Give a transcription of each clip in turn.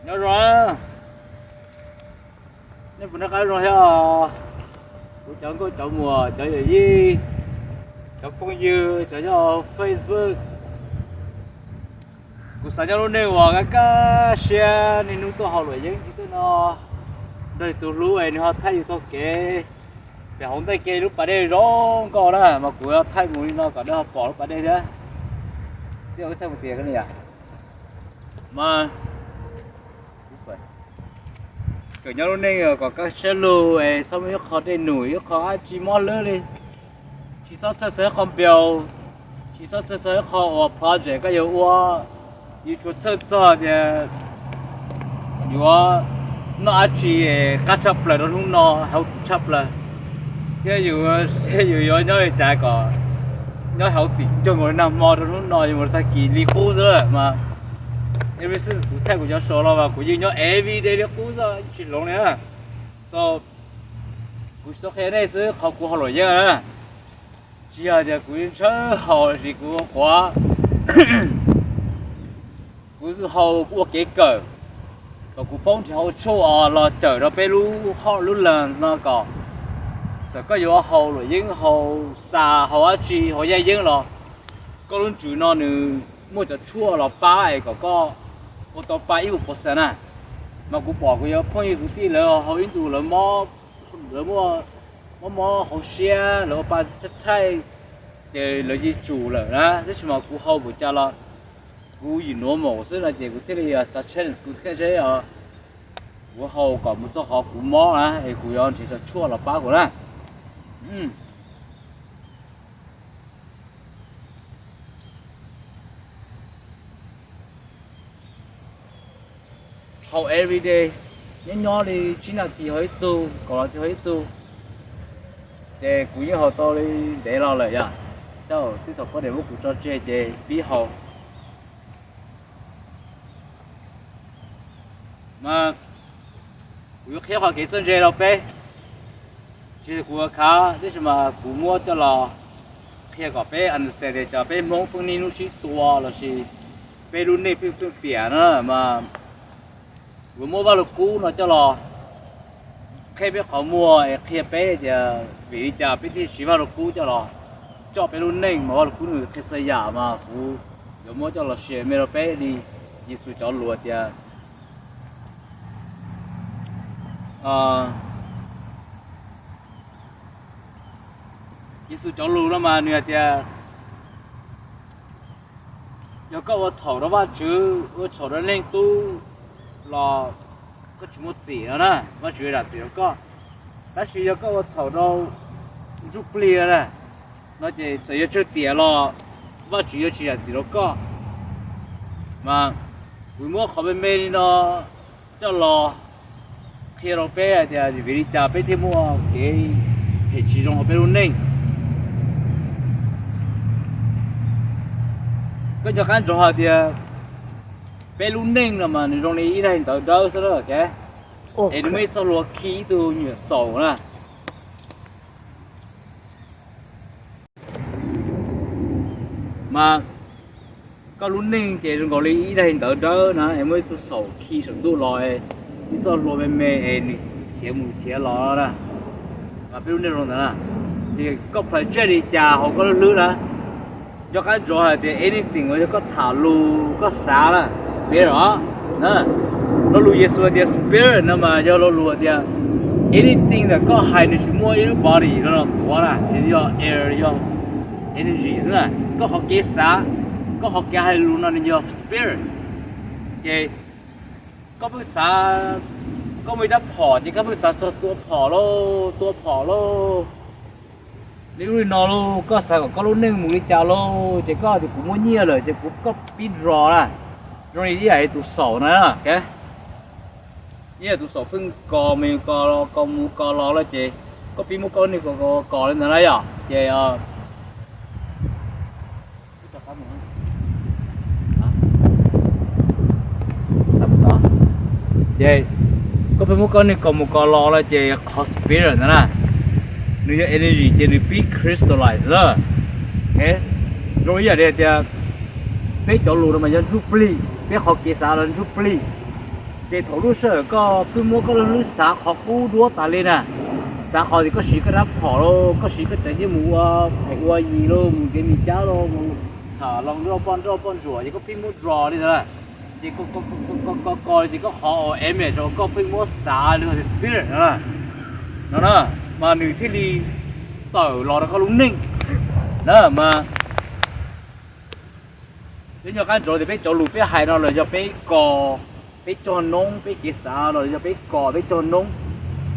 Nyob zoo, nej puas noj qab zoo thiab? Kuv cov nkauj cov muam, cov yawm yij, cov phooj ywg, cov nyob Facebook, kuv xav nyob lub neej uas kaj kaj siab niaj hnub tuaj haus luam yeeb li tej no, nrog tus hlub es nws ho thaij yus taug kev. Ces hauv ntej kev lub pas dej zoo nkauj na, mas kuv yuav thaij mus li no kom nej ho pom lub pas dej thiab. Thiab wb thaij mus tias mas kawm nyob lub neej kom kaj siab lug es txhob muaj ib qho dej num ib qho dab tsi mob hlwb li. Tsis txhob txhawj txog ib qho npiaus, tsis txhob txhawj txog ib qho uas project koj yuav ua. Yus tsuas txhawj txog tias yuav noj dab tsi qab tshaj plaws rau hnub no, healthy tshaj plaws, thiab yus, thiab yus yuav nyob li cas kom nyob healthy coj mus nag hmo rau hnub no, yuav mus tag kis li qub xwb lawm mas. Every since kuv thaij kuv cov show los mas kuv yeej nyob everyday li qub xwb, tsis hloov li na. So kuv tsis tau qhia nej xwb, qhov kuv haus luam yeeb na, tsis yog tias kuv ntshaw haus los sis kuv quav. Kuv haus ua kev kawm, kom kuv paub nrhiav hauv tshuaj los cawm rau peb lub hoj lub lees no kom txawm koj yuav haus luam yeeb, haus xas, haus dab tsi, haus yaj yeeb los koj lub ntsws no nws muaj cov tshuaj los pab es kom koj ua tau pab ib puas percent na. Mas kuv pom kuv cov phooj ywg kwv tij lawv haus ib ntus lawv mob, lawv mob mob hauv siab, lawv ua pa thaij thaij, ces lawv yeej tsum lawm na. Tab sis mas kuv haus npaum cas los kuv yim nuav maum xwb no ces kuv thiaj li xav challenge kuv thiaj seb kuv haus kom mus txog qhov kuv mob na es kuv yuav nrhiav cov tshuaj los pab kuv na. Haus everyday, nyob nyob li tsib nas this haus ib tug, kaum nas this haus ib tug, ces kuv yeej haus tau li ntev los lawm yom. Thaum txij thaum poj niam muab kuv tso tseg ces pib haus. Mas kuv yuav qhia qhov kev txawj ntse rau peb, tsis yog kuv khav tab sis mas kuv muab coj los qhia kom peb understand tias cov peb Hmoob pheej niaj hnub sib tua los sis peb lub neej pheej pheej piam na mas kuv muab Vaj Lug Kub no coj los qheb peb qhov muag es qhia peb tias vim li cas peb thiaj siv Vaj Lug Kub coj los coj peb lub neej mas Vaj Lug Kub nws qhia txhua yam mas kuv yuav muab coj los share me rau peb li Yexus cov lus tias Yexus cov lus no mas nws hais tias yog koj ua txhaum rau Vajtswv, ua txhaum rau Leej Tub los koj tsis muaj txim no na, Vajtswv yuav zam txim rau koj. Tab sis yog koj ua txhaum rau ntsuj plig na, no ces txawm yuav tsawg tiam los Vajtswv yuav tsis zam txim rau koj. Mas kuv muab qhov me me li no coj los qhia rau peb hais tias vim li cas peb thiaj muaj kev phem tsis zoo hauv peb lub neej. Koj nco qab ntsoov hais tias peb lub neej no mas nws zoo li ib daim ntawv dawb xwb na, es nws muaj ib txoj hlua khi ib tug nyuam xaum na. Mas koj lub neej ces zoo nkaus li ib daim ntawv dawb na es muaj ib tug xaum khi saum ntuj los, ib txoj hlua me me es nws khiav mus khiav los na. Mas peb lub neej zoo ntawd na, ces koj project li cas hauv koj lub hlwb na, nco qab ntsoov hais tias anything uas yog koj tham lus koj xav na, spirit os, lo lus Yexus tias spirit no mas yog lo lus tias anything ntawm koj hais nws tsis muaj ib lub body no los tuav na, nws yog air, yog energy xwb na. Koj qhov kev xav, koj qhov kev hais lus no nws yog spirit. Ces koj pheej xav, koj muaj ib rab phom ces koj pheej xav txog tua phom lauj, tua phom lauj. Li ub li no lauj, koj xav kom koj lub neej mus li cas lauj, ces koj tias kuv muaj nyiaj lawm ces kuv, koj pib nrog na, zoo li ib yam tus xaum na, ib yam tus xaum pheej kos mus kos los kos mus kos los lawm ces koj pib muab koj lub neej kos kos li ntawd na yom, ces ces koj pheej muab koj lub neej kos mus kos los lawm ces qhov spirit ntawd na, nws yog energy ces nws pib crystallize lawm. Zoo ib yam li tias peb cov lus no mas yog ntsuj plig, peb qhov kev xav los ntsuj plig. Ces thaum lub sij hawm koj pheej muab koj lub hlwb xav qhov qub duab tas li na, xav qhov tias koj siv koj rab phom los, koj siv koj cov nyiaj mus ua phem ua yis los, mus kev mis cab los, mus tham los nroj poj nroj poj ntsuam, ces koj pheej muab draw li ntawd na. Ces koj koj ces koj qhov uas image uas koj pheej muab xav li tias spirit no na, mas nws thiaj li tawm los rau koj lub neej na. Mas peb nco qab ntsoov tias peb cov lus peb hais no los yog peb kos, peb cog noob, peb kev xav los yog peb kos peb cog noob.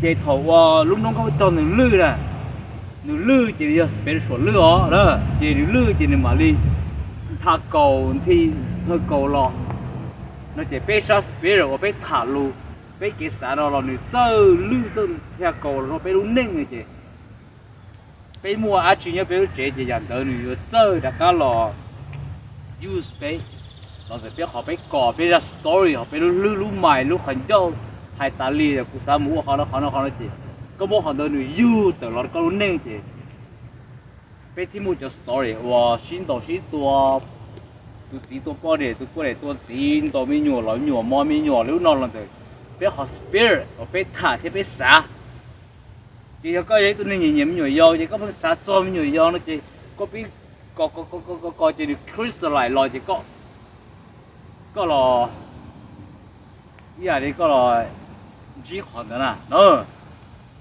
Ces thaum uas lub noob koj cog nws lwj na, nws lwj ces nws yog spiritual lwj os na, ces nws lwj ces nws mam li ntha kaus nthi, ntha kaus los no. Ces peb sab spirit uas peb tham lus, peb kev xav no los nws txawj lwj txawj ntha kaus los rau peb lub neej no ces peb muaj dab tsi nyob peb lub tsev ces yam ntawd nws yuav txawj rov qab los use peb, los ntawm peb qhov peb kos peb zaj story hauv peb lub hlwb lub mind lub qhov ncauj hais tas li tias kuv xav mus ua qhov no qhov no qhov no ces koj muab qhov ntawd nws yug tawm los rau koj lub neej ces peb thiaj muaj cov story uas sib ntaus sib tua, tus txiv tua poj niam, tus poj niam tua txiv, ntaus me nyuam los me nyuam mob me nyuam li lub no los ntawm peb qhov spirit uas peb tham thiab peb xav. Ces yog koj yog ib tug neeg nyiam nyiam me nyuam yaus ces koj pheej xav txog me nyuam yaus no ces koj pib kos kos kos kos ces nws crystallize los ces koj los ib yam li koj los ntsib qhov ntawd na no.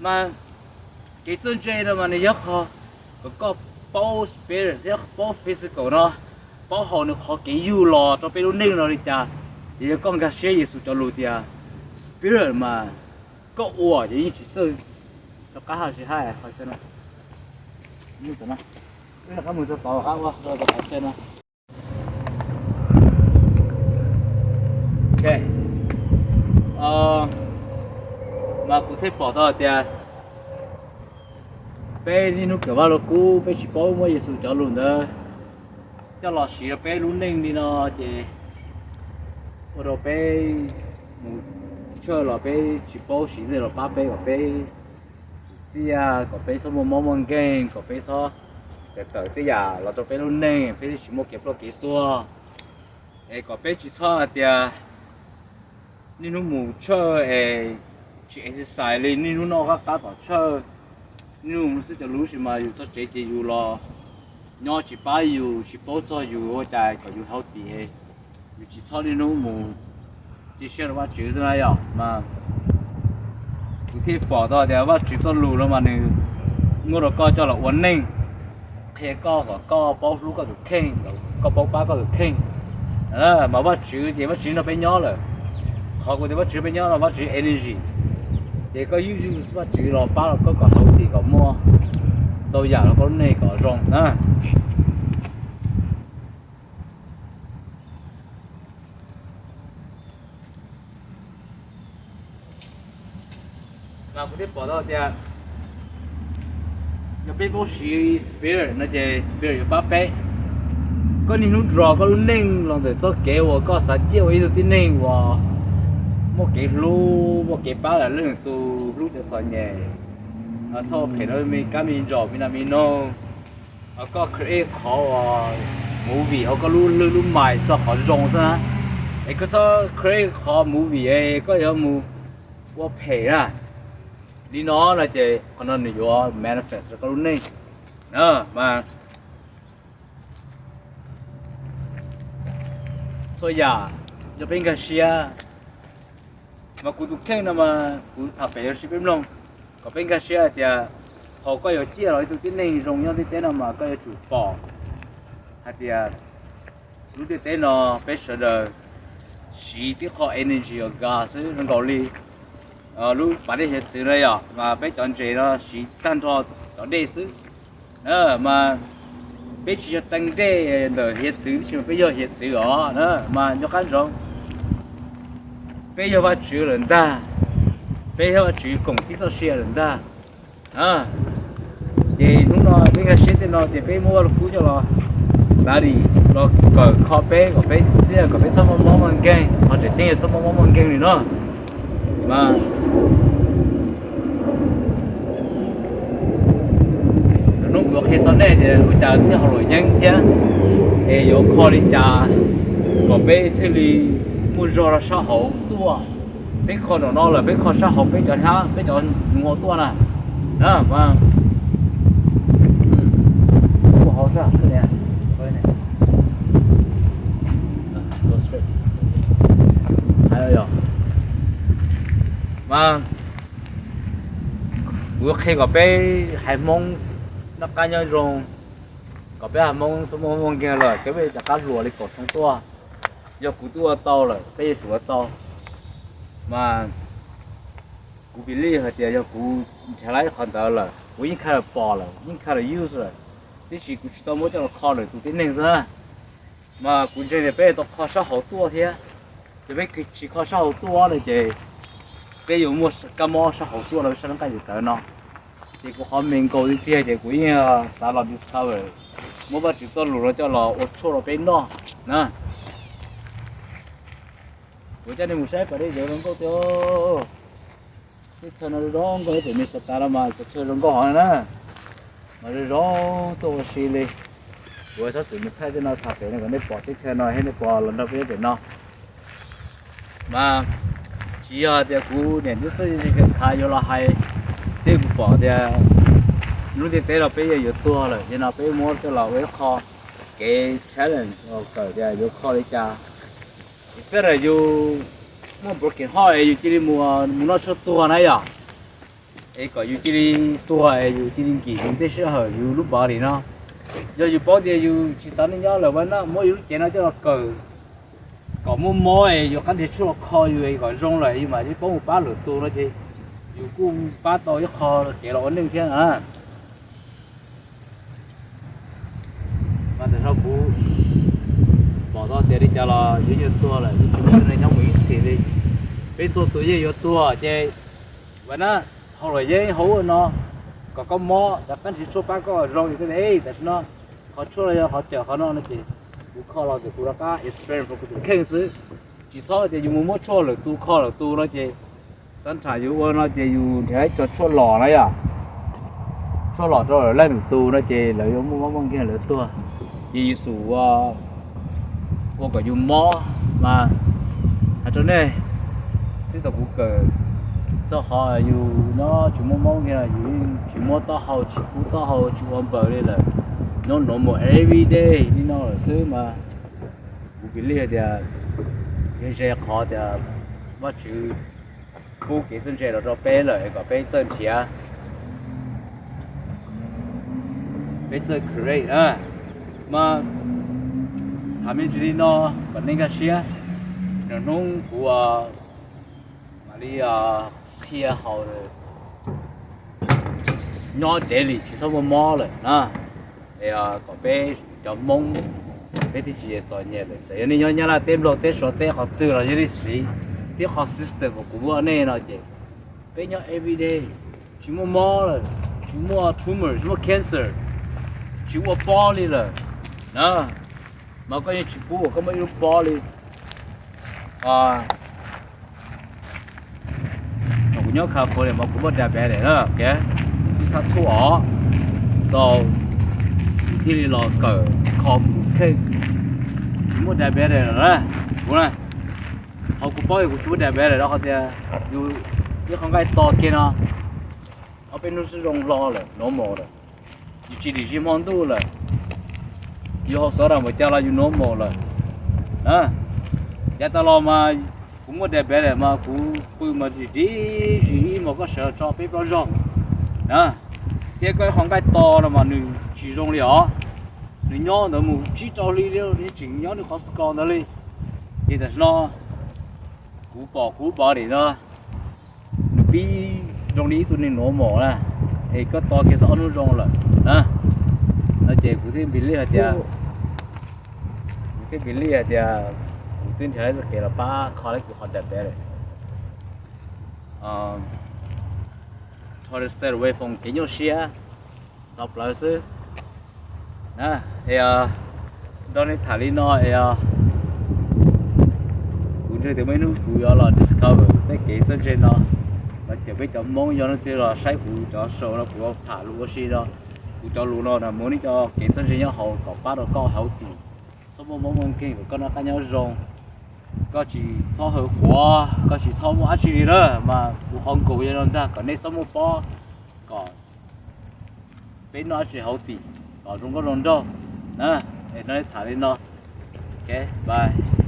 Mas kev txawj ntse no mas nws yog qhov kom koj paub spirit thiab paub physical no, paub hauv nws qhov kev yug los rau peb lub neej no li cas. Ces yog koj nkag siab Yexus cov lus tias spirit mas koj ua ces yeej tsis txawj rov qab hais tsis hais qhov no. Mus rov qab mus rau tod qab ua rau qhov no. Mas kuv thiaj pom tau hais tias peb niaj hnub kawm Vaj Lug Kub peb tsis paub muab Yexus cov lus ntawd coj los siv rau peb lub neej li no ces ua rau peb mus church los peb tsis paub siv tej los pab peb kom peb tsim txiaj, kom peb txhob muaj mob muaj nkeeg, kom peb txhob tawm tej yam los rau peb lub neej, peb thiaj tsis muaj kev ploj kev tuag. Es kom peb tsis txhob hais tias niaj hnub mus church es tsis exercise li, niaj hnub noj qab qab tom church, niaj hnub mus xwb cov lus sis mas yus txog tsev ces yus los nyob tsis pab yus, tsis paub txog yus ua cas kom yus healthy, yus tsis txhob niaj hnub mus cia siab rau Vajtswv xwb na yom. Mas kuv thiaj pom tau tias Vajtswv txoj lus no mas nws muab rau koj coj los ua neej, qhia koj kom koj paub hlub koj tus kheej, koj paub pab koj tus kheej. Mas Vajtswv ces Vajtswv nrog peb nyob lawm. Qhov kuv tias Vajtswv nrog peb nyob no Vajtswv energy, ces koj use Vajtswv los pab rau koj kom healthy kom muaj ntau yam rau koj lub neej kom zoo na. Mas kuv thiaj pom tau tias yog peb paub siv spirit no ces spirit yuav pab peb. Koj niaj hnub nrog koj lub neej los ntawm txoj kev uas koj xav ciaj ua ib tug tib neeg uas muaj kev hlub, muaj kev pab lwm leej lwm tus, hlub cov txom nyem, txhob phem rau me kab me ntsaum me nas me noog. Koj create qhov uas movie hauv koj lub hlwb lub mind txog qhov zoo xwb na. Es koj txhob create qhov movie es koj yuav mus ua phem na. Li no no ces qhov no nws yuav manifest rau koj lub neej. Mas txhua yam yog peb nkag siab. Mas kuv tus kheej no mas kuv tham pem yuav siv peb mloog kom peb nkag siab hais tias thaum koj yuav ciaj los ib tug tib neeg zoo nyob ntiaj teb no mas koj yuav tsum pom hais tias lub ntiaj teb no peb sawv daws siv tib qho energy of God xwb zoo nkaus li lub pas dej hiav txwv no yom, mas peb cov ntses no siv tag nrho cov dej xwb. Mas peb tsis yog teeb dej ntawm hiav txwv tib si, mas peb yog hiav txwv os. Mas nco qab ntsoov, peb yog Vajtswv lawm ntag, peb yog Vajtswv koom tib txoj sia lawm ntag. Ces hnub no peb nkag siab tej no ces peb muab Vaj Lug Kub coj los study, los kawm kho peb kom peb txiaj kom peb txhob muaj mob muaj nkeeg, qhov tseem ceeb yog txhob muaj mob muaj nkeeg li no. Mas lwm hnub kuv yuav qhia txog nej tias ua cas thiaj haus luam yeeb thiab, es yuav kho li cas kom peb thiaj li muaj zog rau sab hauv tuaj. Peb kho nraum no lawm, peb kho sab hauv peb cov hnab, peb cov mus hauv tuaj na. Ua hauv sab, mas kuv qhia kom peb haiv Hmoob noj qab nyob zoo, kom peb haiv Hmoob txhob muaj mob muaj nkeeg lawm, peb rov qab hluas li kaum xyoo tuaj. Yog kuv twb ua tau lawm, peb yuav tsum ua tau. Mas kuv believe hais tias yog kuv nrhiav tau ib qhov ntawd lawm, kuv yeej kind of pom lawm, yeej kind of use lawm, tiam sis kuv tsis tau muab coj los kho lwm tus tib neeg xwb na. Mas kuv ntseeg tias peb tau kho sab hauv tuaj thiab, ces peb tsis kho sab hauv tuaj no ces peb yuav muaj kab mob sab hauv tuaj los sab nqaij yus tawv no. Ces kuv qhov me nkaus tiag tiag ces kuv yeej xav los discover, muab Vajtswv txoj lus no coj los ua tshuaj rau peb noj na. Kuv coj nej mus saib pas dej zoo nkauj tiag. Teb chaws no zoo nkauj, pem Minnesota no mas teb chaws zoo nkauj hov na. Mas zoo zoo tuaj ua si li. Kuv xov xwm mus thaij tej no tham pem no kom nej pom teb chaws no thiab nej pom los nrog peb pem no. Mas tsis yog tias kuv niam txiv txawj ntse khav yuav los hais, thiab kuv pom tias lub ntiaj teb no peb yeej yuav tuag lawm, yog no peb muab coj los ua ib qho kev challenge kawm tias yuav kho li cas. Instead of yus muaj broken heart es yus cia li mus, mus noj tshuaj tuag na yom, es kom yus cia li tuag es yus cia li nkim yus tej sij hawm yus lub body no. Yog yus paub tias yus tsis xav nyob lawm, why not muab yus lub cev no coj los kawm kom muaj mob es yus qab nrhiav tshuaj los kho yus es kom zoo lawm yus mam li paub mus pab lwm tus no ces yus kuj pab tau ib qho kev los ua neej thiab na. Mas tam sim no kuv pom tau tias li cas los yuav yuav tuag lawm, yeej tsis muaj neeg nyob mus ib txhis li. Peb txhua tus yeej yuav tuag ces, why not, hau luam yeeb hau ua no, kom koj mob, rov qab nrhiav tshuaj pab koj zoo. Tam sim no qhov tshuaj no yog qhov cawm qhov no no ces kuv kho los ces kuv rov qab explain rau kuv tus kheej xwb. Tsis txhob tias yus mus muab tshuaj lwm tus kho lwm tus no ces, sometimes yus ua no ces yus nrhiav ib co tshuaj los na yom, tshuaj los rau lawv leej lwm tus no ces lawv yuav muaj mob muaj nkeeg lawv tuag. Ces yus xum ua kom yus mob mas hais rau nej, txij thaum kuv kawm txog qhov yus no tsis muaj mob nkeeg los yus tsis muab taub hau, tsis kub taub hau, tsis ua npaws li lawm, nyob normal every day li no lawm xwb mas kuv believe tias yog ze qhov tias Vajtswv pub kev txawj ntse los rau peb lawm es kom peb txawj nrhiav, peb txawj create na. Mas tham me ntsis li no kom nej nkag siab. Nws hnub kuv mam li qhia hau nyob daily tsis txhob muaj mob lawm na, es kom peb cov Hmoob peb thiaj tsis txom nyem lawm. Txawm yog nej nyob Nyab Laj teb, Nplog teb, Suav teb, qhov twg los yog li xiv tib qho system uas kuv muab nej no ces peb nyob every day tsis muaj mob lawm, tsis muaj tumor, tsis muaj cancer, tsis ua pob li lawm na. Mas koj yeej tsis pub uas koj muaj ib lub pob li. Thaum kuv nyob California mas kuv muaj diabetes na, kuv txhaj txhua os, tau kuv thiaj li los kawm kho kuv tus kheej, kuv muaj diabetes lawm na. Kuv na, qhov kuv paub yog kuv tsis muaj diabetes rau qhov tias yus ib qho nqaij to kiag no ob peb hnub xwb zoo hlo lawm, normal lawm. Yus tsis dim zis hmo ntuj lawm, yus haus soda npaum cas los yus normal lawm. Yav tas los mas kuv muaj diabetes mas kuv pw mas dim dim zis ib hmos koj sawv los tso peb plaub zaug na. Thiab koj ib qho nqaij to no mas nws tsis zoo li os, nws nyob ntawd mus tsib rau hli li, nws tseem nyob nws qhov score ntawd li. Ces tam sim no kuv pom kuv body no nws pib zoo li ib tug neeg normal na, es koj to kiag txog ob hnub zoo lawm na. No ces kuv thiaj believe hais tias, kuv thiaj believe hais tias kuv twb nrhiav txoj kev los pab kho tau kuv qhov diabetes lawm. Try to stay away from kev nyuaj siab txog plawv xwb. Es nrog nej tham li no es kuv ntseeg tias muaj ib hnub kuv yuav los discover tej kev txawj ntse no, los cawm peb cov Hmoob yog leej twg los saib kuv cov show no kuv tham lus ua si no, kuv cov lus no na muaj nej cov kev txawj ntse nyob hauv kom pab rau koj hauv tim, txhob muaj mob muaj nkeeg kom koj noj qab nyob zoo. Koj tsis txhob haw quav, koj tsis txhob muaj dab tsi li na, mas kuv qhov nkaus yog no ntag, kom nej txhob muaj pob, kom peb noj dab tsi hauv tim kom zoo nkauj zoo nraug na. Es no tham li no, ok, bye.